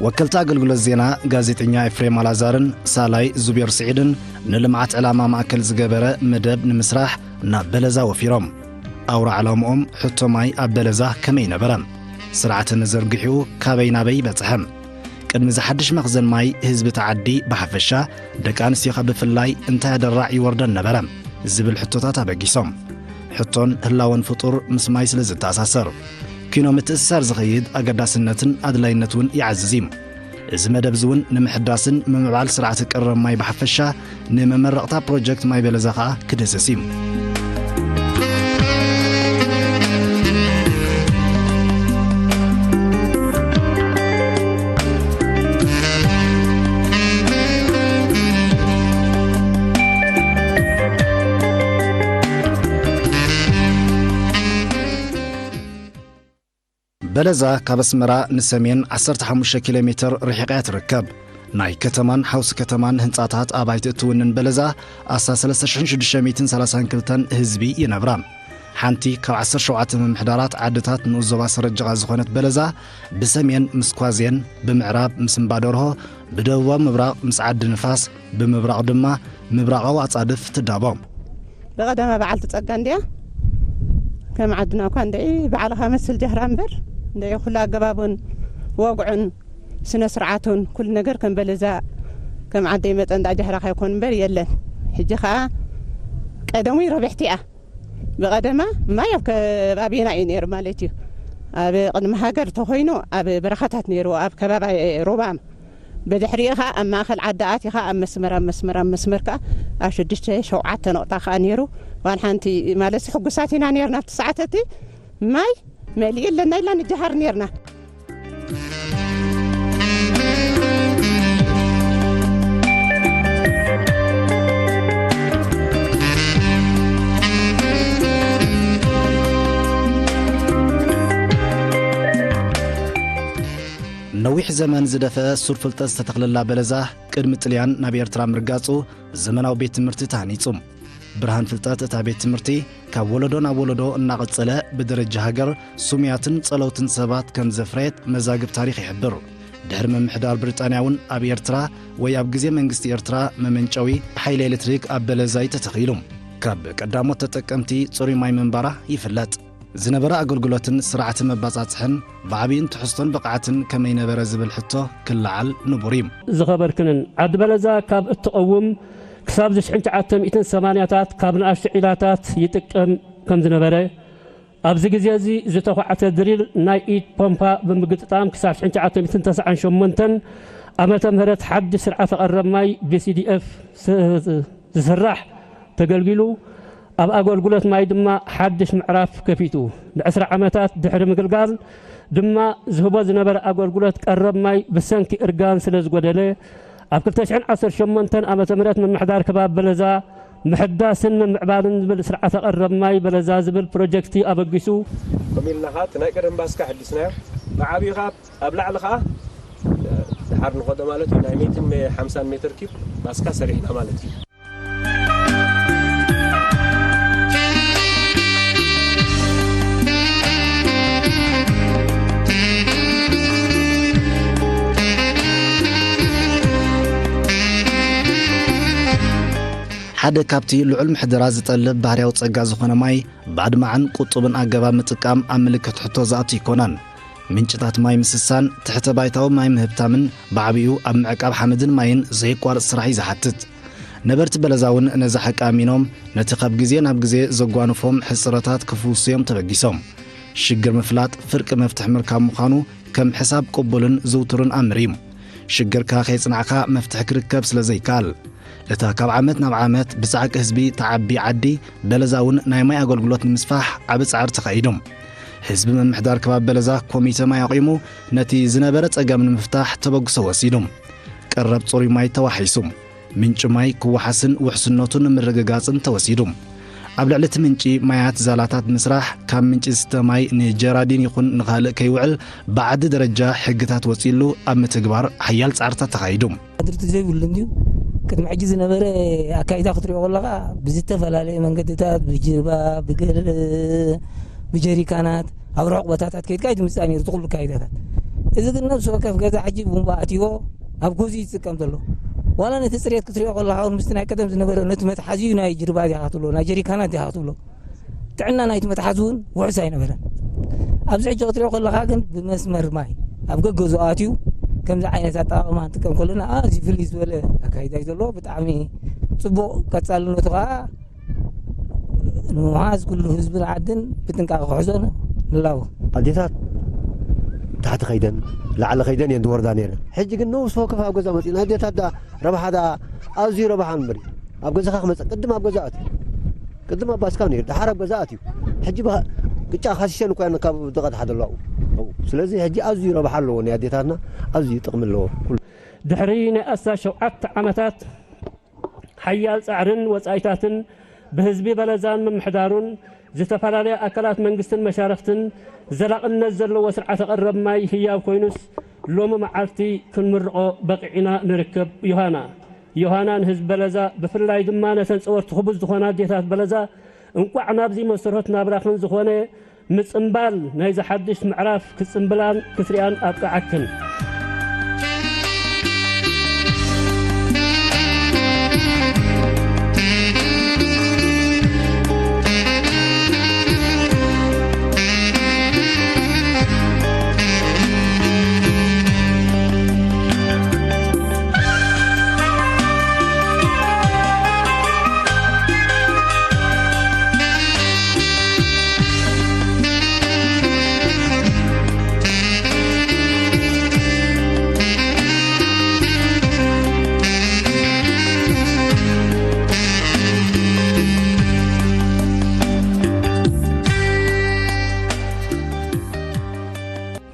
ወከልቲ ኣገልግሎት ዜና ጋዜጠኛ ኤፍሬም ኣላዛርን ሳላይ ዙቤር ስዒድን ንልምዓት ዕላማ ማእከል ዝገበረ መደብ ንምስራሕ ናብ በለዛ ወፊሮም። ኣውራ ዕላምኦም ሕቶ ማይ ኣብ በለዛ ከመይ ነበረ? ስርዓተ መዘርግሒኡ ካበይ ናበይ በጽሐ? ቅድሚ እዚ ሓድሽ መኽዘን ማይ ህዝቢ እቲ ዓዲ ብሓፈሻ ደቂ ኣንስትዮኻ ብፍላይ እንታይ ኣደራዕ ይወርደን ነበረ? ዝብል ሕቶታት ኣበጊሶም። ሕቶን ህላወን ፍጡር ምስ ማይ ስለ ዝተኣሳሰር፣ ኪኖ ምትእስሳር ዝኸይድ ኣገዳስነትን ኣድላይነት እውን ይዓዝዝ እዩ። እዚ መደብ እዚ እውን ንምሕዳስን ምምዕባል ስርዓተ ቀረብ ማይ ብሓፈሻ፣ ንመመረቕታ ፕሮጀክት ማይ በለዛ ኸኣ ክድህስስ እዩ። በለዛ ካብ ኣስመራ ንሰሜን ዓሰርተ ሓሙሽተ ኪሎ ሜትር ርሒቓ እያ ትርከብ። ናይ ከተማን ሓውሲ ከተማን ህንጻታት ኣባይቲ እትውንን በለዛ ኣስታት ሰለስተ ሽሕን ሽዱሽተ ሚእትን ሰላሳን ክልተን ህዝቢ ይነብራ። ሓንቲ ካብ ዓሰርተ ሸውዓተ ምምሕዳራት ዓድታት ንኡስ ዞባ ሰረጀቓ ዝኾነት በለዛ፣ ብሰሜን ምስ ኳዜን፣ ብምዕራብ ምስ እምባደርሆ፣ ብደቡባዊ ምብራቕ ምስ ዓዲ ንፋስ፣ ብምብራቕ ድማ ምብራቓዊ ኣጻድፍ ትዳቦ። ብቐደማ በዓልቲ ጸጋ እንድያ። ከም ዓድና እኳ እንድዒ ባዕልኻ መስል ጃህራ እምበር፣ እንድዒ ኩሉ ኣገባቡን ወግዑን ስነ ስርዓቱን ኩሉ ነገር ከም በለዛ ከም ዓደይ መጠን እንዳ ጃህራኻ ይኮን እምበር የለን። ሕጂ ኸኣ ቀደሙ ረብሕቲ እያ። ብቐደማ ማይ ኣብ ከባቢና እዩ ነይሩ ማለት እዩ። ኣብ ቅድሚ ሃገር ተኾይኑ ኣብ በረኻታት ነይሩ፣ ኣብ ከባቢ ሩባም። ብድሕሪኡ ኸኣ ኣብ ማእከል ዓዲ ኣቲኻ ኣብ መስመር፣ ኣብ መስመር፣ ኣብ መስመር ከኣ ኣብ ሽዱሽተ ሸውዓተ ነቑጣ ከኣ ነይሩ። ዋላ ሓንቲ ማለት ሕጉሳት ኢና ነይርና ኣብቲ ሰዓት እቲ። ማይ መሊኡ ኣለና ኢልና ንጀሃር ነይርና። ነዊሕ ዘመን ዝደፈአ ሱር ፍልጠት ዝተተኽለላ በለዛ፣ ቅድሚ ጥልያን ናብ ኤርትራ ምርጋጹ ዘመናዊ ቤት ትምህርቲ ተሃኒጹ። ብርሃን ፍልጠት እታ ቤት ትምህርቲ ካብ ወለዶ ናብ ወለዶ እናቐጸለ፣ ብደረጃ ሃገር ስሙያትን ጸለውትን ሰባት ከም ዘፍረየት መዛግብ ታሪኽ ይሕብር። ድሕሪ ምምሕዳር ብሪጣንያ እውን ኣብ ኤርትራ ወይ ኣብ ግዜ መንግስቲ ኤርትራ መመንጨዊ ሓይሊ ኤሌክትሪክ ኣብ በለዛይ ተተኺሉ። ካብ ቀዳሞት ተጠቀምቲ ጽሩይ ማይ ምንባራ ይፍለጥ። ዝነበረ ኣገልግሎትን ስርዓተ መባጻጽሕን ብዓቢይን ትሕዝቶን ብቕዓትን ከመይ ነበረ ዝብል ሕቶ ክለዓል ንቡር እዩ። ዝኸበርክንን ዓዲ በለዛ ካብ እትቐውም ክሳብ እዚ ሽሕን ትሽዓተ ሚእትን ሰማንያታት ካብ ንኣሽቱ ዒላታት ይጥቀም ከም ዝነበረ፣ ኣብዚ ግዜ እዚ ዝተዃዕተ ድሪል ናይ ኢድ ፖምፓ ብምግጥጣም ክሳብ ሽሕን ትሽዓተ ሚእትን ተስዓን ሸሞንተን ዓመተ ምህረት ሓድሽ ስርዓተ ቀረብ ማይ ብሲዲኤፍ ስ-፣ ዝስራሕ ተገልጊሉ፣ ኣብ ኣገልግሎት ማይ ድማ ሓድሽ ምዕራፍ ከፊቱ። ንዕስራ ዓመታት ድሕሪ ምግልጋል ድማ ዝህቦ ዝነበረ ኣገልግሎት ቀረብ ማይ ብሰንኪ እርጋን ስለ ዝጎደለ፣ ኣብ ክልተ ሽሕን ዓሰርተ ሸሞንተን ዓመተ ምህረት ምምሕዳር ከባቢ በለዛ ምሕዳስን ምምዕባልን ዝብል ስርዓተ ቀረብ ማይ በለዛ ዝብል ፕሮጀክቲ ኣበጊሱ። ከምኡ ኢልና ኸዓ እቲ ናይ ቀደም ባስካ ሕዲስናዮ። ብዓብዩ ኸዓ ኣብ ላዕሊ ኸዓ ድሓር ንኸዶ ማለት እዩ፣ ናይ ሚእትን ሓምሳን ሜትር ኪብ ባስካ ሰሪሕና ማለት እዩ። ሓደ ካብቲ ልዑል ምሕደራ ዝጠልብ ባህርያዊ ጸጋ ዝኾነ ማይ፣ ብኣድማዕን ቁጡብን ኣገባብ ምጥቃም ኣብ ምልክት ሕቶ ዝኣቱ ኣይኮነን። ምንጭታት ማይ ምስሳን፣ ትሕተ ባይታዊ ማይ ምህብታምን ብዓቢኡ ኣብ ምዕቃብ ሓመድን ማይን ዘየቋርጽ ስራሕ እዩ ዝሓትት። ነበርቲ በለዛ እውን ነዚ ሓቂ ኣሚኖም፣ ነቲ ካብ ግዜ ናብ ግዜ ዘጓንፎም ሕጽረታት ክፍውሱ እዮም ተበጊሶም። ሽግር ምፍላጥ ፍርቂ መፍትሒ ምርካብ ምዃኑ ከም ሕሳብ ቅቡልን ዝውቱርን ኣምር እዩ። ሽግርካ ከየጽናዕካ መፍትሒ ክርከብ ስለ ዘይከኣል፣ እታ ካብ ዓመት ናብ ዓመት ብጻዕቂ ህዝቢ ትዓቢ ዓዲ በለዛ እውን ናይ ማይ ኣገልግሎት ንምስፋሕ ዓቢ ጻዕሪ ተኻይዱ። ህዝቢ ምምሕዳር ከባቢ በለዛ ኮሚተ ማይ ኣቑሙ ነቲ ዝነበረ ጸገም ንምፍታሕ ተበግሶ ወሲዱ። ቀረብ ጽሩይ ማይ ተዋሒሱ። ምንጪ ማይ ክወሓስን ውሕስነቱ ንምርግጋጽን ተወሲዱ። ኣብ ልዕሊ እቲ ምንጪ ማያት ዛላታት ምስራሕ፣ ካብ ምንጪ ዝስተ ማይ ንጀራዲን ይኹን ንኻልእ ከይውዕል ብዓዲ ደረጃ ሕግታት ወጺሉ ኣብ ምትግባር ሓያል ጻዕርታት ተኻይዱ። ድርድር ዘይብሉ እንድዩ። ቅድሚ ሕጂ ዝነበረ ኣካይዳ ክትሪኦ ከለኻ ብዝተፈላለየ መንገድታት፣ ብጅርባ፣ ብገለ፣ ብጀሪካናት፣ ኣብ ርሑቕ ቦታታት ከይድካ እዩ ዝምጻእ ነይሩ፣ እቲ ኩሉ ኣካይዳታት። እዚ ግን ነብሲ ወከፍ ገዛ ሕጂ ቡምባ ኣትይዎ ኣብ ገዝኡ ይጥቀም ዘሎ። ዋላ ነቲ ጽሬት ክትሪኦ ከለኻ እውን ምስቲ ናይ ቀደም ዝነበረ ነቲ መትሓዚኡ ናይ ጅርባ ዲኻ ክትብሎ፣ ናይ ጀሪካናት ዲኻ ክትብሎ፣ ጥዕና ናይቲ መትሓዚ እውን ውሑስ ኣይነበረን። ኣብዚ ሕጂ ክትሪኦ ከለኻ ግን ብመስመር ማይ ኣብ ገገዝኡ ኣትዩ ከምዚ ዓይነት ኣጠቓቕማ ንጥቀም ከለና ኣዝዩ ፍልይ ዝበለ ኣካይዳ እዩ ዘለዎ። ብጣዕሚ ጽቡቕ ቀጻልነቱ ከዓ ንምውሓዝ ኩሉ ህዝብን ዓድን ብጥንቃቐ ክሕዞ ንላቦ። ኣዴታት ታሕቲ ከይደን ላዕሊ ከይደን እየን ዝወርዳ ነይረን። ሕጂ ግን ነብሲ ወከፍ ኣብ ገዛ መፂኡ ኣዴታት ዳ ረብሓ ዳ ኣዝዩ ረብሓ እምበር ኣብ ገዛኻ ክመፀ ቅድም ኣብ ገዛ ኣትዩ ቅድም ኣብ ባስካ ነይሩ ደሓር ኣብ ገዛ ኣትዩ ሕጂ ብሃ- ቅጫ ካሲሸን እኮ እየን ካብ ዝቐድሓ ዘለዋ ኣብኡ። ስለዚ ሕጂ ኣዝዩ ረብሓ ኣለዎ ናይ ኣዴታትና ኣዝዩ ጥቕሚ ኣለዎ። ኩሉ ድሕሪ ናይ ኣስታት ሸውዓተ ዓመታት ሓያል ጻዕርን ወጻኢታትን ብህዝቢ በለዛን ምምሕዳሩን ዝተፈላለያ ኣካላት መንግስትን መሻርኽትን ዘላቕነት ዘለዎ ስርዓተ ቀረብ ማይ ህያው ኮይኑስ ሎሚ መዓልቲ ክንምርቖ በቒዕና ንርከብ። ዮሃና ዮሃና ንህዝቢ በለዛ ብፍላይ ድማ ነተን ጸወርቲ ክቡዝ ዝኾና ኣዴታት በለዛ እንቋዕ ናብዚ መሰረት ናብራኽን ዝኾነ ምጽምባል ናይዚ ሓድሽ ምዕራፍ ክትጽምብላን ክትሪኣን ኣብቅዓክን።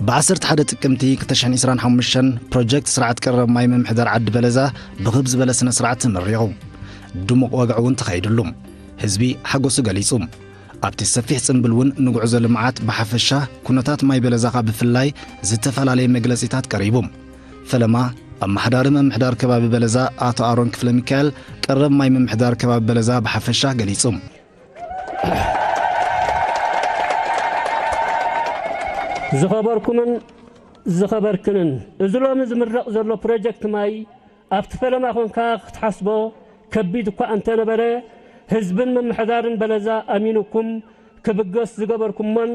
ብ ዓሰርተ ሓደ ጥቅምቲ ክልተ ሽሕን ዕስራን ሓሙሽተን ፕሮጀክት ስርዓት ቀረብ ማይ ምምሕዳር ዓዲ በለዛ ብኽብ ዝበለ ስነ ስርዓት ተመሪቑ። ድሙቕ ወግዒ እውን ተኻይድሉ። ህዝቢ ሓጎሱ ገሊጹ። ኣብቲ ሰፊሕ ጽምብል እውን ንጉዕዞ ልምዓት ብሓፈሻ ኩነታት ማይ በለዛኻ ብፍላይ ዝተፈላለየ መግለጺታት ቀሪቡ። ፈለማ ኣመሓዳሪ ምምሕዳር ከባቢ በለዛ ኣቶ ኣሮን ክፍለ ሚካኤል ቀረብ ማይ ምምሕዳር ከባቢ በለዛ ብሓፈሻ ገሊጹ። ዝኸበርኩምን ዝኸበርክንን፣ እዚ ሎሚ ዝምረቕ ዘሎ ፕሮጀክት ማይ ኣብቲ ፈለማ ኮንካ ክትሓስቦ ከቢድ እኳ እንተነበረ፣ ህዝብን ምምሕዳርን በለዛ ኣሚኑኩም ክብገስ ዝገበርኩሞን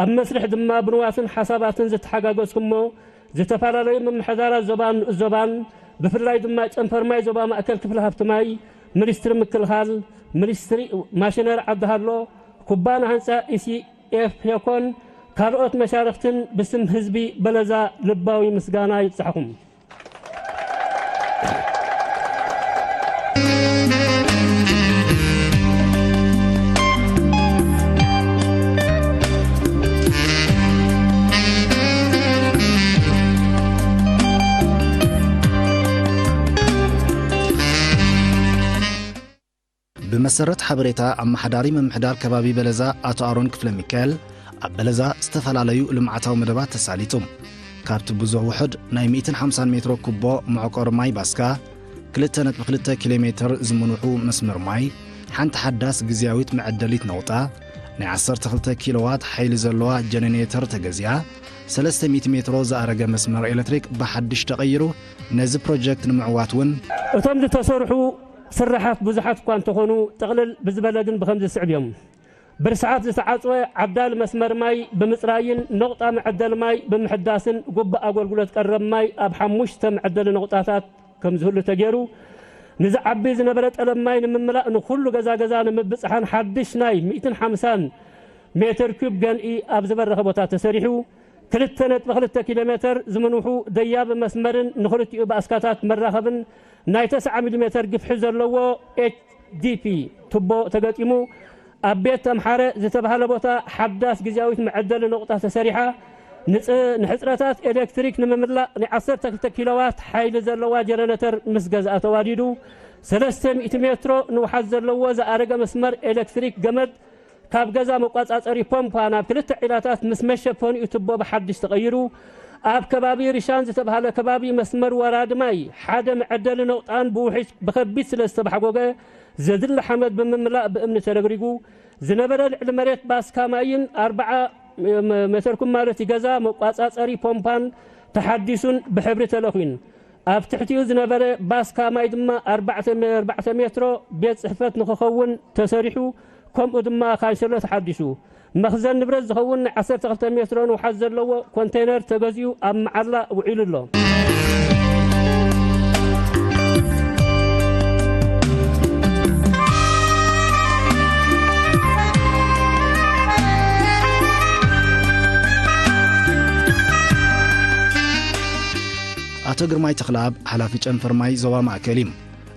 ኣብ መስርሕ ድማ ብንዋትን ሓሳባትን ዝተሓጋገዝኩሞ ዝተፈላለዩ ምምሕዳራት ዞባን ንኡስ ዞባን ብፍላይ ድማ ጨንፈር ማይ ዞባ ማእከል ክፍሊ ሃብቲ ማይ፣ ሚኒስትሪ ምክልኻል፣ ሚኒስትሪ ማሽነሪ ዓዲ ሃሎ፣ ኩባንያ ህንፃ ኢሲ ኤፍ ሄኮን ካልኦት መሻርኽትን ብስም ህዝቢ በለዛ ልባዊ ምስጋና ይብጻሕኹም። ብመሰረት ሓበሬታ ኣመሓዳሪ ምምሕዳር ከባቢ በለዛ ኣቶ ኣሮን ክፍለ ሚካኤል፣ ኣብ በለዛ ዝተፈላለዩ ልምዓታዊ መደባት ተሳሊጡ። ካብቲ ብዙሕ ውሑድ ናይ ሚእትን ሓምሳን ሜትሮ ኩቦ መዕቆሪ ማይ ባስካ፣ ክልተ ነጥቢ ክልተ ኪሎ ሜትር ዝምንውሑ መስመር ማይ፣ ሓንቲ ሓዳስ ግዝያዊት መዐደሊት ነቑጣ፣ ናይ ዓሰርተ ክልተ ኪሎዋት ሓይሊ ዘለዋ ጀነሬተር ተገዚኣ፣ ሰለስተ ሚእቲ ሜትሮ ዝኣረገ መስመር ኤሌክትሪክ ብሓድሽ ተቐይሩ፣ ነዚ ፕሮጀክት ንምዕዋት እውን እቶም ዝተሰርሑ ስራሓት ብዙሓት እኳ እንተኾኑ፣ ጥቕልል ብዝበለ ግን ብኸምዚ ዝስዕብ እዮም። ብርስሓት ዝተዓጽወ ዓብዳሊ መስመር ማይ ብምጽራይን ነቑጣ መዐደሊ ማይ ብምሕዳስን ግቡእ ኣገልግሎት ቀረብ ማይ ኣብ ሓሙሽተ መዐደሊ ነቑጣታት ከም ዝህሉ ተገይሩ፣ ንዝዓቢ ዝነበረ ጠለብ ማይ ንምምላእ ንኹሉ ገዛ ገዛ ንምብጽሓን ሓድሽ ናይ ሚእትን ሓምሳን ሜትር ኪዩብ ገንኢ ኣብ ዝበረኸ ቦታ ተሰሪሑ። ክልተ ነጥቢ ክልተ ኪሎ ሜትር ዝምንውሑ ደያቢ መስመርን ንኽልቲኡ ባእስካታት መራኸብን ናይ ተስዓ ሚሊ ሜትር ግፍሒ ዘለዎ ኤች ዲ ፒ ቱቦ ተገጢሙ። ኣብ ቤት ተምሓረ ዝተባህለ ቦታ ሓዳስ ግዝያዊት መዐደሊ ነቑጣ ተሰሪሓ። ንጽ-፣ ንሕጽረታት ኤሌክትሪክ ንምምላእ ናይ ዓሰርተ ክልተ ኪሎዋት ሓይሊ ዘለዋ ጀነሬተር ምስ ገዝኣ ተዋዲዱ። ሰለስተ ሚእቲ ሜትሮ ንውሓት ዘለዎ ዝኣረገ መስመር ኤሌክትሪክ ገመድ ካብ ገዛ መቋጻጸሪ ፖምፓ ናብ ክልተ ዒላታት ምስ መሸፈኒኡ ቱቦ ብሓድሽ ተቐይሩ። ኣብ ከባቢ ርሻን ዝተባህለ ከባቢ መስመር ወራዲ ማይ ሓደ መዐደሊ ነቑጣን ብውሕጅ ብኸቢድ ስለ ዝተባሕጎገ ዘድሊ ሓመድ ብምምላእ ብእምኒ ተረግሪጉ። ዝነበረ ልዕሊ መሬት ባስካ ማይን ኣርብዓ መ-፣ መተርኩም ማለት እዩ ገዛ መቋጻጸሪ ፖምፓን ተሓዲሱን ብሕብሪ ተለኽዩን። ኣብ ትሕቲኡ ዝነበረ ባስካ ማይ ድማ ኣርባዕተ ሜ-፣ ኣርባዕተ ሜትሮ ቤት ጽሕፈት ንኽኸውን ተሰሪሑ፣ ከምኡ ድማ ካንሸሎ ተሓዲሱ። መኽዘን ንብረት ዝኸውን ናይ ዓሰርተ ክልተ ሜትሮ ንውሓት ዘለዎ ኮንቴይነር ተገዚኡ ኣብ መዓላ ውዒሉ ኣሎ። ኣቶ ግርማይ ተኽለኣብ፣ ሓላፊ ጨንፈር ማይ ዞባ ማእከል እዩ።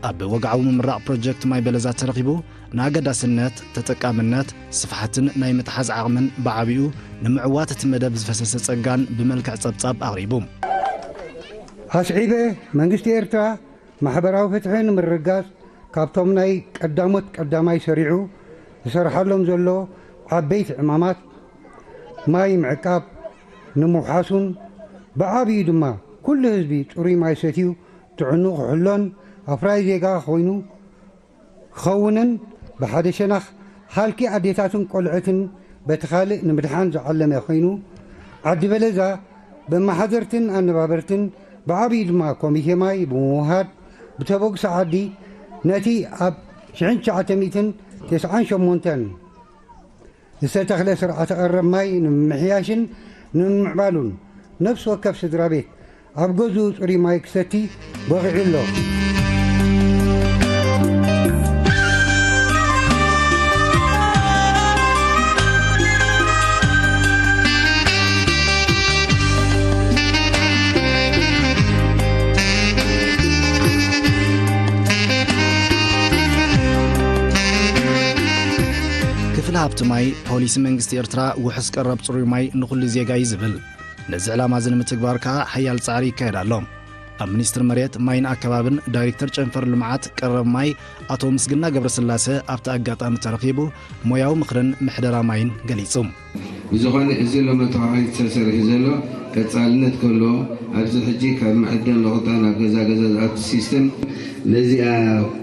ኣብ ወግዓዊ ምምራቕ ፕሮጀክት ማይ በለዛ ተረኺቡ፣ ንኣገዳስነት፣ ተጠቃምነት፣ ስፍሓትን ናይ ምትሓዝ ዓቕምን ብዓቢኡ ንምዕዋት እቲ መደብ ዝፈሰሰ ጸጋን ብመልክዕ ጸብጻብ ኣቕሪቡ። ኣስዒበ፣ መንግስቲ ኤርትራ ማሕበራዊ ፍትሒ ንምርግጋጽ ካብቶም ናይ ቀዳሞት ቀዳማይ ሰሪዑ ዝሰርሓሎም ዘሎ ዓበይቲ ዕማማት ማይ ምዕቃብ ንምውሓሱን ብዓቢኡ ድማ ኩሉ ህዝቢ ጽሩይ ማይ ሰትዩ ጥዕንኡ ክሕሎን ኣፍራይ ዜጋ ኮይኑ ክኸውንን ብሓደ ሸነኽ ሃልኪ ኣዴታትን ቆልዑትን በቲ ካልእ ንምድሓን ዝዓለመ ኮይኑ ዓዲ በለዛ ብኣመሓደርትን ኣነባበርትን ብዓቢኡ ድማ ኮሚቴ ማይ ብምውሃድ ብተበግሶ ዓዲ ነቲ ኣብ ሽሕን ትሽዓተ ሚእትን ተስዓን ሸሞንተን ዝተተኽለ ስርዓተ ቀረብ ማይ ንምምሕያሽን ንምምዕባሉን ነፍሲ ወከፍ ስድራ ቤት ኣብ ገዝኡ ጽሩይ ማይ ክሰቲ በቒዑ ኣሎ። ክፍሊ ሃብቲ ማይ፣ ፖሊሲ መንግስቲ ኤርትራ ውሑስ ቀረብ ጽሩይ ማይ ንኹሉ ዜጋ እዩ ዝብል። ነዚ ዕላማ እዚ ንምትግባር ከኣ ሓያል ጻዕሪ ይካየድ ኣሎ። ኣብ ሚኒስትሪ መሬት፣ ማይን ኣከባብን ዳይሬክተር ጨንፈር ልምዓት ቀረብ ማይ ኣቶ ምስግና ገብረስላሰ ኣብቲ ኣጋጣሚ ተረኺቡ ሞያዊ ምኽርን ምሕደራ ማይን ገሊጹ። ብዝኾነ፣ እዚ ሎሚ ተወሃሂዱ ተሰሪሑ ዘሎ ቀጻልነት ከሎ፣ ኣብዚ ሕጂ ካብ መዐደን ለቑጣ ናብ ገዛ ገዛ ዝኣቱ ሲስተም፣ ነዚኣ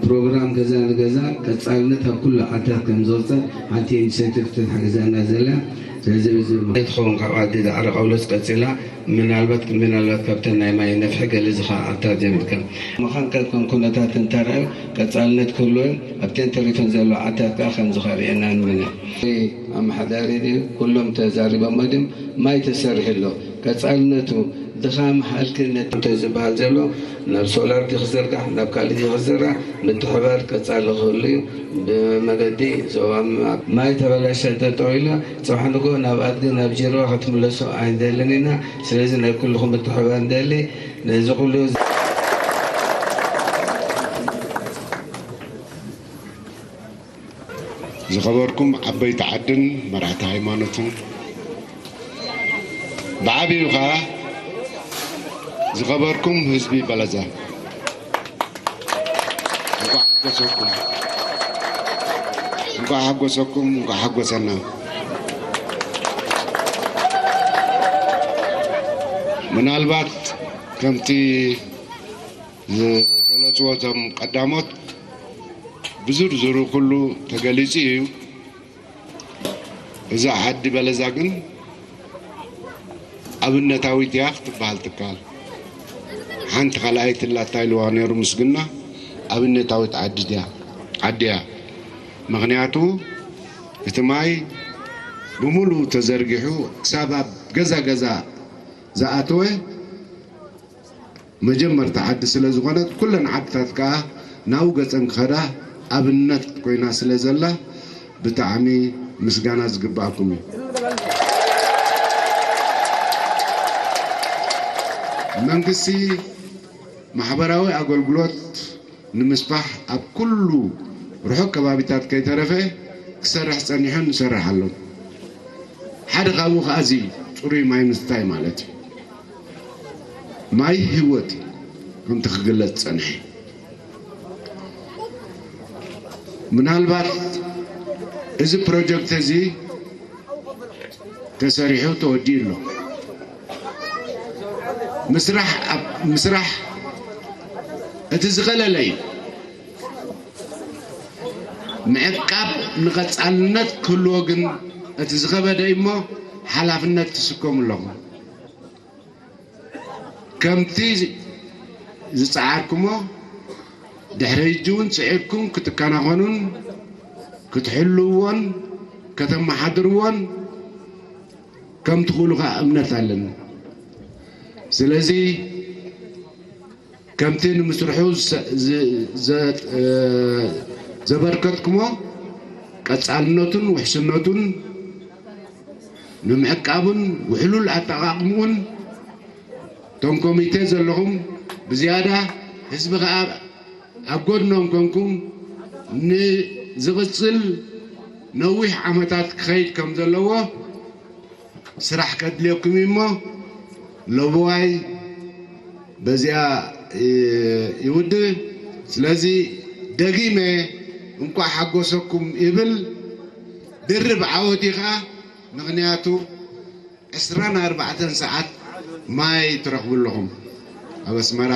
ፕሮግራም ገዛ ንገዛ ቀጻልነት ኣብ ኩሉ ዓድታት ከም ዝቕጽል ሓንቲ ኢኒሼቲቭ ክትሕግዘና ዘላ። ስለዚ፣ እዚ ትኸውን ካብ ዓዲ ዳዕሮ ቀውሎስ ቀጺላ፣ ምናልባት፣ ምናልባት ካብተን ናይ ማይ ነፍሒ ገለ ዝኸዓ ዓድታት ጀሚርካ ምዃን፣ ከም ኩነታት እንተረኣዩ ቀጻልነት ክህልዎ፣ ኣብተን ተሪፈን ዘለዋ ዓድታት ከኣ ከም ዝኸርእየና ንምነ። ኣመሓዳሪ ድዩ? ኩሎም ተዛሪቦሞ ድም? ማይ ተሰሪሑ ኣሎ። ቀጻልነቱ፣ ድኻም ሃልክነት እንተ ዝበሃል ዘሎ፣ ናብ ሶላር ድዩ ክዝርጋሕ፣ ናብ ካልእ ድዩ ክዝርጋሕ፣ ምትሕባር ቀጻሊ ክህሉ እዩ። ብመገዲ ዞባ ምዕራብ ማይ ተበላሸ፣ ጠጠው ኢላ፣ ጽባሕ ንግሆ ናብ ኣድጊ፣ ናብ ጅርባ ክትምለሱ ኣይንደልን ኢና። ስለዚ ናይ ኩልኹም ምትሕባር ንደሊ። ነዚ ኩሉ ዝኸበርኩም ዓበይቲ ዓድን መራሕቲ ሃይማኖትን፣ ብዓቢኡ ኸኣ ዝኸበርኩም ህዝቢ በለዛ፣ እንኳዕ ሓጎሰኩም፣ እንኳዕ ሓጎሰኩም፣ እንኳዕ ሓጎሰና። ምናልባት ከምቲ ዝገለጽዎ እቶም ቀዳሞት፣ ብዝርዝሩ ኩሉ ተገሊጹ እዩ። እዛ ዓዲ በለዛ ግን ኣብነታዊት እያ ክትበሃል ትከኣል። ሓንቲ ካልኣይቲ እላታ ኢልዋ ነይሩ ምስግና፣ ኣብነታዊት ዓዲ ድያ፣ ዓዲ እያ። ምኽንያቱ እቲ ማይ ብምሉኡ ተዘርጊሑ ክሳብ ኣብ ገዛ ገዛ ዝኣተወ መጀመርታ ዓዲ ስለ ዝኾነት፣ ኩለን ዓድታት ከኣ ናብኡ ገጸን ክኸዳ ኣብነት ኮይና ስለ ዘላ፣ ብጣዕሚ ምስጋና ዝግባኣኩም እዩ። መንግስቲ ማሕበራዊ ኣገልግሎት ንምስፋሕ ኣብ ኩሉ ርሑቕ ከባቢታት ከይተረፈ ክሰርሕ ጸኒሑን ይሰርሕ ኣሎን። ሓደ ካብኡ ከኣ እዚ ጽሩይ ማይ ምስታይ ማለት እዩ። ማይ ህይወት እዩ፣ ከምቲ ክግለጽ ጸንሐ። ምናልባት እዚ ፕሮጀክት እዚ ተሰሪሑ ተወዲኡ ኣሎ። ምስራሕ ኣብ-፣ ምስራሕ እቲ ዝቐለለ እዩ። ምዕቃብ ንቐጻልነት ክህልዎ ግን እቲ ዝኸበደ እዩ እሞ፣ ሓላፍነት ትስከሙ ኣለኹም። ከምቲ ዝጸዓርኩሞ ድሕሪ ሕጂ እውን ጽዒርኩም ክትከናኸኑን ክትሕልውዎን ከተመሓድርዎን ከም ትኽእሉ ከኣ እምነት ኣለኒ። ስለዚ ከምቲ ንምስርሑ ዘ-፣ ዘ-፣ ዘ-፣ እ፣ ዘበርከትኩሞ ቀጻልነቱን ውሕስነቱን ንምዕቃብን ውሕሉል ኣጠቓቕምኡን እቶም ኮሚቴ ዘለኹም ብዝያዳ ህዝቢ ከኣ ኣብ ጎድኖም ኮንኩም ንዝቕጽል ነዊሕ ዓመታት ክኸይድ ከም ዘለዎ ስራሕ ከድልየኩም እዩ እሞ፣ ለበዋይ በዚኣ ይ-፣ ይውድእ። ስለዚ ደጊመ እንቋዕ ሓጎሰኩም ይብል። ድርብ ዓወት እዩ ኸዓ፣ ምኽንያቱ ዕስራን ኣርባዕተን ሰዓት ማይ ትረኽቡ ኣለኹም። ኣብ ኣስመራ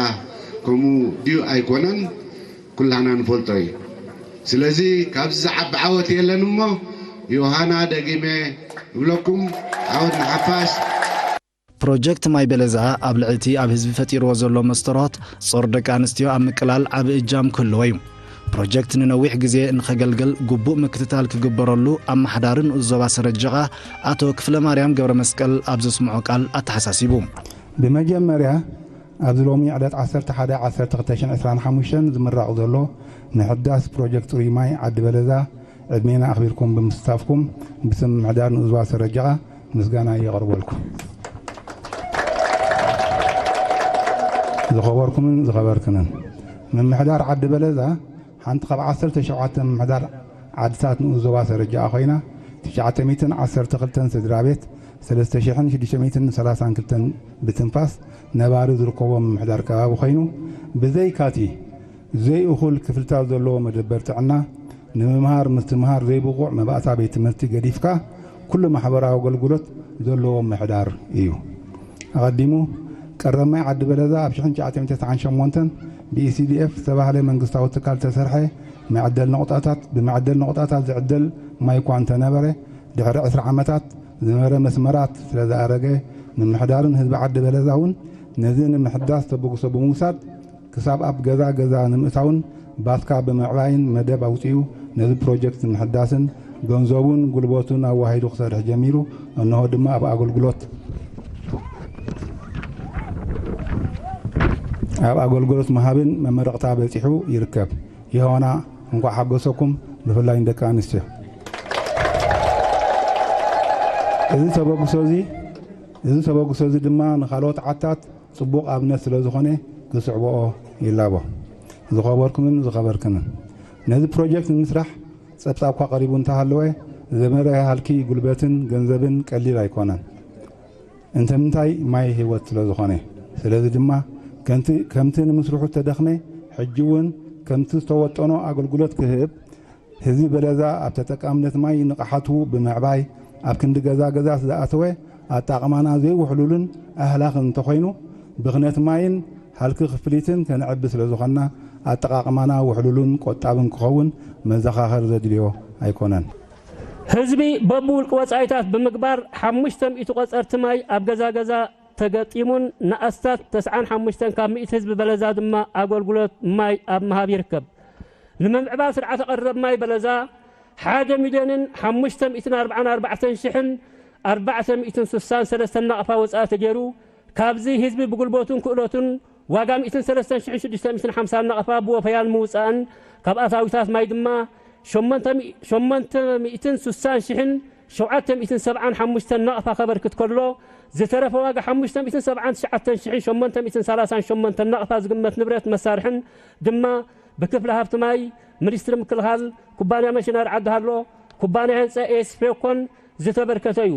ከምኡ ድዩ ኣይኮነን? ኩላና ንፈልጦ እዩ። ስለዚ ካብዚ ዝዓቢ ዓወት የለን እሞ፣ ዮሃና ደጊመ እብለኩም፣ ዓወት ንሓፋሽ። ፕሮጀክት ማይ በለዛ ኣብ ልዕሊ እቲ ኣብ ህዝቢ ፈጢርዎ ዘሎ መስተርሆት ጾር ደቂ ኣንስትዮ ኣብ ምቅላል ዓቢ እጃም ክህልዎ እዩ። ፕሮጀክት ንነዊሕ ግዜ ንኸገልግል ግቡእ ምክትታል ክግበረሉ ኣመሓዳሪ ንኡስ ዞባ ሰረጀቓ ኣቶ ክፍለማርያም ገብረመስቀል ኣብ ዘስምዖ ቃል ኣተሓሳሲቡ። ብመጀመርያ ኣብዚ ሎሚ ዕለት ዓሰርተ ሓደ ዓሰርተ ክልተ ሽሕን ዕስራን ሓሙሽተን ዝምረቕ ዘሎ ምሕዳስ ፕሮጀክት ጽሩይ ማይ ዓዲ በለዛ ዕድሜና ኣኽቢርኩም ብምስታፍኩም ብስም ምምሕዳር ንኡስ ዞባ ሰረጀቓ ምስጋና የቕርበልኩም። ዝኸበርኩምን ዝኸበርክንን፣ ምምሕዳር ዓዲ በለዛ ሓንቲ ካብ ዓሰርተ ሸውዓተ ምምሕዳር ዓድታት ንኡስ ዞባ ሰረጀቓ ኮይና፣ ትሽዓተ ሚእትን ዓሰርተ ክልተን ስድራ ቤት፣ ሰለስተ ሽሕን ሽዱሽተ ሚእትን ሰላሳን ክልተን ብትንፋስ ነባሪ ዝርከቦ ምምሕዳር ከባቢ ኮይኑ፣ ብዘይካቲ ዘይእኹል ክፍልታት ዘለዎ መደበር ጥዕና፣ ንምምሃር ምስትምሃር ዘይብቑዕ መባእታ ቤት ትምህርቲ ገዲፍካ፣ ኩሉ ማሕበራዊ ኣገልግሎት ዘለዎ ምምሕዳር እዩ። ኣቐዲሙ፣ ቀረብ ማይ ዓዲ በለዛ ኣብ ሽሕን ትሽዓተ ሚእትን ተስዓን ሸሞንተን ብኢ ሲ ዲ ኤፍ ዝተባህለ መንግስታዊ ትካል ዝተሰርሐ መዐደል ነቑጣታት፣ ብመዐደል ነቑጣታት ዝዕደል ማይ እኳ እንተነበረ፣ ድሕሪ ዕስራ ዓመታት ዝነበረ መስመራት ስለ ዝኣረገ፣ ምምሕዳርን ህዝቢ ዓዲ በለዛ እውን ነዚ ንምሕዳስ ተበግሶ ብምውሳድ፣ ክሳብ ኣብ ገዛ ገዛ ንምእታውን ባትካ ብምዕባይን መደብ ኣውጺኡ ነዚ ፕሮጀክት ንምሕዳስን ገንዘቡን ጉልበቱን ኣዋሂዱ ክሰርሕ ጀሚሩ፣ እንሆ ድማ ኣብ ኣገልግሎት፣ ኣብ ኣገልግሎት ምሃብን መመረቕታ በጺሑ ይርከብ። ዮሃና፣ እንኳዕ ሓጎሰኩም፣ ብፍላይ ንደቂ ኣንስትዮ። እዚ ተበግሶ እዚ፣ እዚ ተበግሶ እዚ ድማ ንኻልኦት ዓድታት ጽቡቕ ኣብነት ስለ ዝኾነ፣ ክስዕብኦ ይላቦ። ዝኸበርኩምን ዝኸበርክንን፣ ነዚ ፕሮጀክት ንምስራሕ ጸብጻብ እኳ ቀሪቡ እንተሃለወ፣ ዘመረ ሃልኪ ጉልበትን ገንዘብን ቀሊል ኣይኮነን። እንተ ምንታይ፣ ማይ ህይወት ስለ ዝኾነ። ስለዚ ድማ ከምቲ፣ ከምቲ ንምስርሑ እተደኽመ፣ ሕጂ እውን ከምቲ ዝተወጠኖ ኣገልግሎት ክህብ፣ ህዝቢ በለዛ ኣብ ተጠቃምነት ማይ ንቕሓቱ ብምዕባይ፣ ኣብ ክንዲ ገዛ ገዛ ዝኣተወ ኣጣቕማና ዘይውሕሉልን ኣህላኽን እንተኾይኑ፣ ብኽነት ማይን ሃልኪ ክፍሊትን ከነዕቢ ስለ ዝኾንና፣ ኣጠቓቕማና ውሕሉልን ቆጣብን ክኸውን መዘኻኸር ዘድልዮ ኣይኮነን። ህዝቢ በብውልቂ ወጻኢታት ብምግባር፣ ሓሙሽተ ሚእቲ ቆጸርቲ ማይ ኣብ ገዛ ገዛ ተገጢሙን ንኣስታት ተስዓን ሓሙሽተን ካብ ሚእቲ ህዝቢ በለዛ ድማ ኣገልግሎት ማይ ኣብ ምሃብ ይርከብ። ንምምዕባል ስርዓተ ቀረብ ማይ በለዛ፣ ሓደ ሚልዮንን ሓሙሽተ ሚእትን ኣርባዓን ኣርባዕተን ሽሕን ኣርባዕተ ሚእትን ስሳን ሰለስተን ናቕፋ ወጻኢ ተገይሩ፣ ካብዚ ህዝቢ ብጉልበቱን ክእለቱን ዋጋ ሚእትን ሰለስተን ሽሕን ሽዱሽተ ሚእትን ሓምሳን ናቕፋ ብወፈያን ምውጻእን፣ ካብ ኣታዊታት ማይ ድማ ሸሞንተ ሚእትን ስሳን ሽሕን ሸውዓተ ሚእትን ሰብዓን ሓሙሽተን ናቕፋ ከበርክት ከሎ፣ ዝተረፈ ዋጋ ሓሙሽተ ሚእትን ሰብዓን ትሽዓተን ሽሕን ሸሞንተ ሚእትን ሰላሳን ሸሞንተን ናቕፋ ዝግመት ንብረት መሳርሕን ድማ ብክፍሊ ሃብቲ ማይ ሚኒስትሪ ምክልኻል፣ ኩባንያ መሽነሪ ዓዲ ሃሎ፣ ኩባንያ ህንፀ ኤስ ፌኮን ዝተበርከተ እዩ።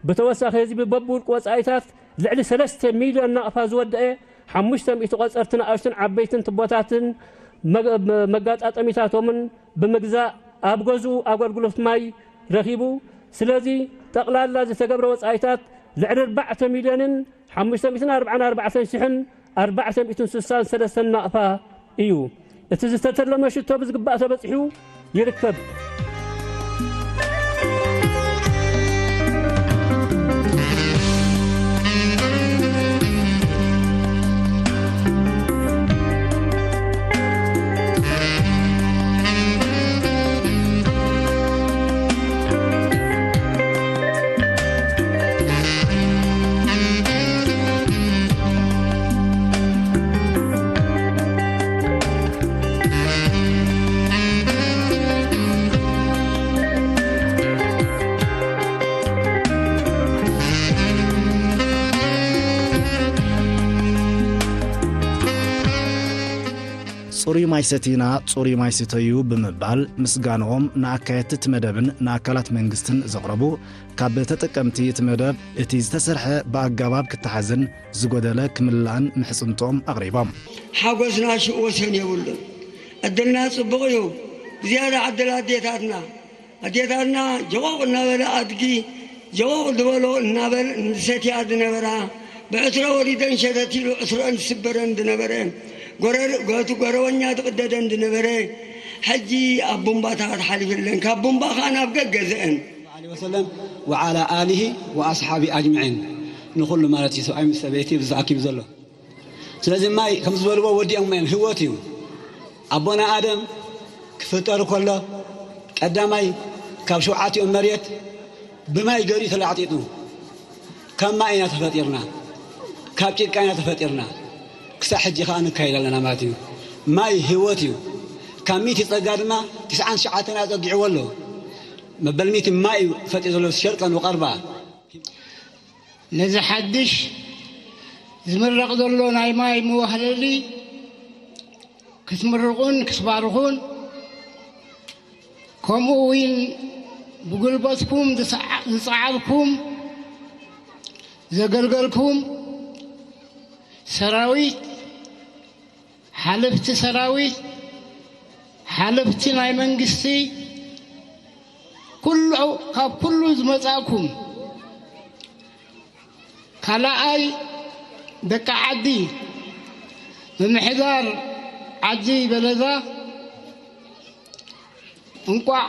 ብተወሳኺ ህዝቢ በብውልቂ ወፃኢታት ልዕሊ ሰለስተ ሚልዮን ናቕፋ ዝወደአ ሓሙሽተ ሚእቲ ቆፀርቲ ንኣሽቱን ዓበይትን ቱቦታትን መገ-፣ መጋጣጠሚታቶምን ብምግዛእ ኣብ ገዝኡ ኣገልግሎት ማይ ረኺቡ። ስለዚ ጠቕላላ ዝተገብረ ወፃኢታት ልዕሊ ኣርባዕተ ሚልዮንን ሓሙሽተ ሚእትን ኣርባዓን ኣርባዕተን ሽሕን ኣርባዕተ ሚእትን ስሳን ሰለስተን ናቕፋ እዩ። እቲ ዝተተለመ ሽቶ ብዝግባእ ተበጺሑ ይርከብ። ጽሩይ ማይ ሰቲና፣ ጽሩይ ማይ ስተዩ ብምባል ምስጋንኦም ንኣካየድቲ እቲ መደብን ንኣካላት መንግስትን ዘቕረቡ ካብ ተጠቀምቲ እቲ መደብ፣ እቲ ዝተሰርሐ ብኣገባብ ክተሓዝን ዝጎደለ ክምላእን ምሕጽንትኦም ኣቕሪቦም። ሓጎስና ሽእ ወሰን የብሉን። ዕድልና ጽቡቕ እዩ። ብዝያዳ ዕድል ኣዴታትና። ኣዴታትና ጀቖቕ እናበለ ኣድጊ ጀቖቕ ዝበሎ እናበል እንሰትያ ዝነበራ፣ ብዕትሮ ወሪደን ሸተት ኢሉ ዕትሮአን ዝስበረን ዝነበረ፣ ጎረር-፣ ጎቱ ጎረወኛ ዝቕደደን ዝነበረ፣ ሕጂ ኣብ ቡምባታት ሓሊፍለን፣ ካብ ቡምባ ኸዓ ናብ ገገዘአን። عليه وسلم وعلى آله وأصحابه أجمعين። ንኹሉ ማለት እዩ፣ ሰብኣይ ምስ ሰበይቲ ብዝኣኪቡ ዘሎ። ስለዚ ማይ ከም ዝበልዎ ወዲኦም እዮም፣ ህይወት እዩ። ኣቦና ኣደም ክፍጠር ከሎ ቀዳማይ ካብ ሸውዓቲኦም መሬት ብማይ ገይሩ ተላዕጢጡ። ካብ ማይ ኢና ተፈጢርና፣ ካብ ጭቃ ኢና ተፈጢርና። ክሳብ ሕጂ ከኣ ንካየድ ኣለና ማለት እዩ። ማይ ህይወት እዩ። ካብ ሚእቲ ጸጋ ድማ ትስዓን ትሽዓተን ኣጸጊዕዎ ኣሎ። መበል ሚእቲ ማይ እዩ ፈጢሩ ዘሎ ሸርቀን ወቐርባ። ነዚ ሓድሽ ዝምረቕ ዘሎ ናይ ማይ መዋህለሊ ክትምርቑን ክትባርኹን፣ ከምኡ እውን ብጉልበትኩም ዝጸዓ-፣ ዝጸዓርኩም፣ ዘገልገልኩም ሰራዊት፣ ሓለፍቲ ሰራዊት፣ ሓለፍቲ ናይ መንግስቲ፣ ኩሉ፣ ካብ ኩሉ ዝመጻእኩም፣ ካልኣይ ደቂ ዓዲ፣ ምምሕዳር ዓዲ በለዛ፣ እንቋዕ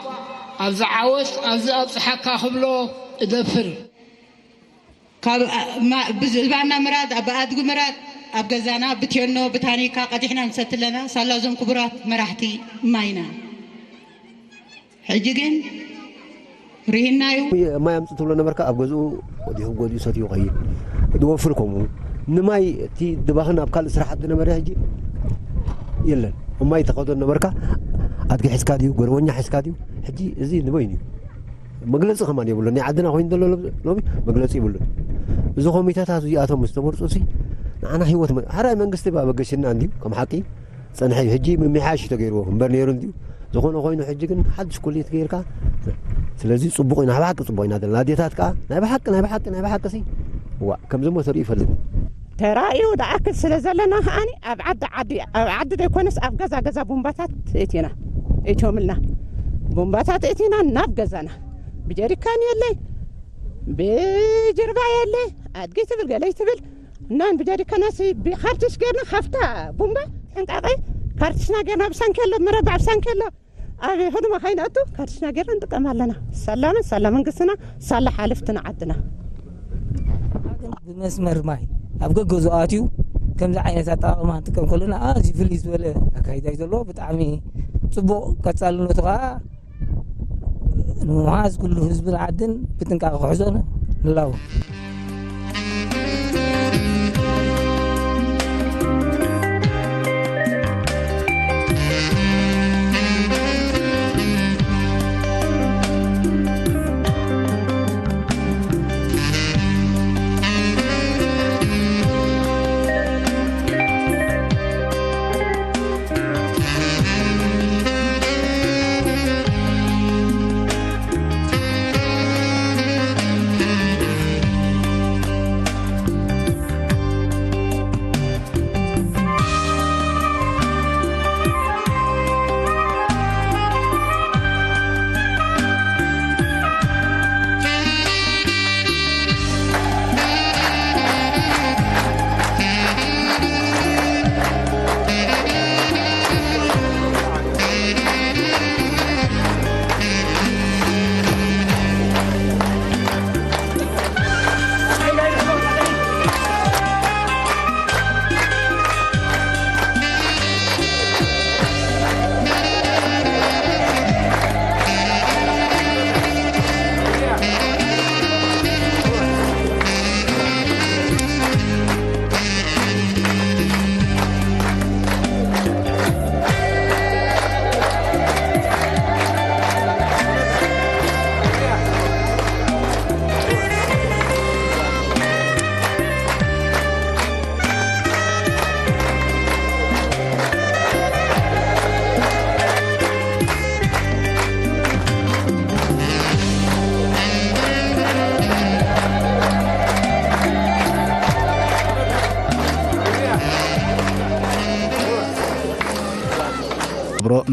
ኣብዚ ዓወት፣ ኣብዚ ኣብጽሓካ ክብሎ እደፍር። ካብ፣ ማ-፣ ብዝባና ምራድ፣ ብኣድጊ ምራድ፣ ኣብ ገዛና ብቴኖ፣ ብታኒካ ቀዲሕና ንሰቲ ኣለና። ሳላ እዞም ክቡራት መራሕቲ ማይና። ሕጂ ግን ርሂናዩ። ማይ ኣምጽእ ትብሎ ነበርካ፣ ኣብ ገዝኡ ወዲኹ ገዝኡ ሰትዩ ይኸይድ። ዝወፍር ከምኡ። ንማይ እቲ ድባኽን ኣብ ካልእ ስራሓት ዝነበረ ሕጂ የለን። ማይ ተኸዶ ነበርካ፣ ኣድጊ ሒዝካ ድዩ፣ ጎረወኛ ሒዝካ ድዩ? ሕጂ እዚ ንበይኑ እዩ። መግለጺ ከማን የብሉን። ናይ ዓድና ኮይኑ ዘሎ ሎ-፣ ሎሚ መግለጺ የብሉን። እዚ ኮሚተታት እዚኣቶም ምስ ተመርጹ ሲ ንዓና ህይወት መ-፣ ሓራይ መንግስቲ ብኣበገሽና እንድዩ፣ ከም ሓቂ ጸንሐ እዩ። ሕጂ ምምሕያሽ እዩ ተገይርዎ እምበር ነይሩ እንድዩ። ዝኾነ ኮይኑ ሕጂ ግን ሓድሽ ኩሊት ገይርካ፣ ስለዚ ጽቡቕ ኢና፣ ብሓቂ ጽቡቕ ኢና ዘለና። ኣዴታት ከኣ ናይ ብሓቂ፣ ናይ ብሓቂ፣ ናይ ብሓቂ ሲ፣ ዋእ፣ ከምዚ እሞ ተርእዩ ይፈልጥ። ተራእዩ ዝኣክል ስለ ዘለና ከኣኒ ኣብ ዓዲ ዓዲ፣ ኣብ ዓዲ ዘይኮነስ ኣብ ገዛ ገዛ ቡምባታት እቲና፣ እትዮምልና። ቡምባታት እቲና ናብ ገዛና። ብጀሪካን የለ፣ ብጅርባ የለ፣ ኣድጊ ትብል ገለይ ትብል። እናን ብጀሪካናሲ ብካርቲሽ ገርና ካብታ ቡምባ ጥንቃቄ ካርቲሽና ገርና ብሳንኬሎ፣ መረባዕ ብሳንኬሎ ኣብ ህድማ ከይነእቱ ካርቲሽና ገርና ንጥቀም ኣለና። ሳላምን ሳላ መንግስትና፣ ሳላ ሓለፍትና ዓድና። ብመስመር ማይ ኣብ ገገዝኡ ኣትዩ ከምዚ ዓይነት ኣጠቓቕማ ክንጥቀም ከለና ኣዝዩ ፍልይ ዝበለ ኣካይዳ እዩ ዘለዎ። ብጣዕሚ ጽቡቕ፣ ቀጻልነቱ ከኣ ንምሓዝ ኩሉ ህዝብን ዓድን ብጥንቃቐ ክሕዞ ንላቦ።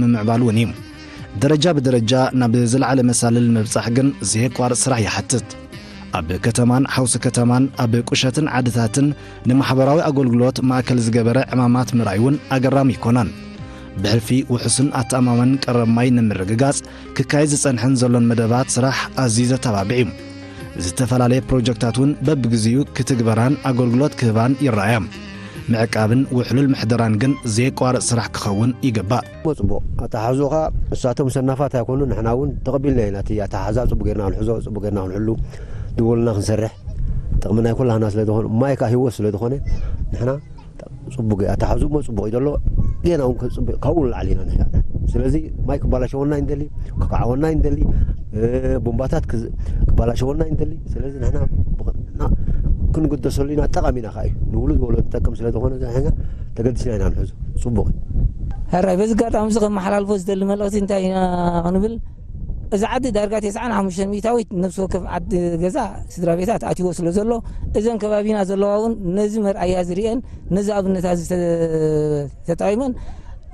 ምምዕባል እውን እዩ። ደረጃ ብደረጃ ናብ ዝለዓለ መሳልል ንምብጻሕ ግን ዘየቋርጽ ስራሕ ይሓትት። ኣብ ከተማን ሓውሲ ከተማን ኣብ ቁሸትን ዓድታትን ንማሕበራዊ ኣገልግሎት ማእከል ዝገበረ ዕማማት ምርኣይ እውን ኣገራሚ ኣይኮነን። ብሕልፊ ውሑስን ኣተኣማማንን ቀረብ ማይ ንምርግጋጽ ክካየድ ዝጸንሐን ዘሎን መደባት ስራሕ ኣዝዩ ዘተባብዕ እዩ። ዝተፈላለየ ፕሮጀክታት እውን በብግዚኡ ክትግበራን ኣገልግሎት ክህባን ይረኣያ። ምዕቃብን ውሕሉል ምሕደራን ግን ዘየቋርጽ ስራሕ ክኸውን ይግባእ። እሞ ጽቡቕ ኣተሓሕዝኡ ኸኣ ንሳቶም ሰናፋት ኣይኮኑ፣ ንሕና እውን ተቐቢልና ኢና። እቲ ኣተሓሕዛ ጽቡቕ ጌርና ክንሕዞ፣ ጽቡቕ ጌርና ክንሕሉ፣ ድወልና ክንሰርሕ፣ ጥቕሚ ናይ ኩላህና ስለ ዝኾነ፣ ማይ ከኣ ህይወት ስለ ዝኾነ፣ ንሕና ጽቡቕ ኣተሓሕዝኡ እሞ ጽቡቕ እዩ ዘሎ። ጌና እውን ከጽብ-፣ ካብኡ ንላዕሊ ኢና ንሕና። ስለዚ ማይ ክባላሸወና ኣይንደሊ፣ ክከዓወና ኣይንደሊ፣ እ፣ ቡምባታት ክዝ-፣ ክባላሸወና ኣይንደሊ። ስለዚ ንሕና ብቕ-፣ ና-፣ ክንግደሰሉ ኢና፣ ጠቓሚ ኢና ከኣ እዩ። ንውሉድ ወለዶ ዝጠቅም ስለ ዝኾነ፣ ንሕና ተገዲስና ኢና ንሕዞ። ጽቡቕ እዩ። ሕራይ፣ በዚ ኣጋጣሚ እዚ ከመሓላልፎ ዝደሊ መልእኽቲ እንታይ ኢና ክንብል፣ እዚ ዓዲ ዳርጋ ተስዓን ሓሙሽተን ሚእታዊት ነፍሲ ወከፍ ዓዲ ገዛ ስድራ ቤታት ኣትይዎ ስለ ዘሎ፣ እዘን ከባቢና ዘለዋ እውን ነዚ መርኣያ ዝርእየን፣ ነዚ ኣብነት እዚ ተ-፣ ተጠቒመን፣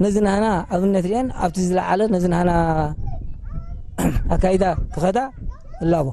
ነዚ ናህና ኣብነት ርእየን ኣብቲ ዝለዓለ ነዚ ናህና ኣካይዳ ክኸዳ እላቦ።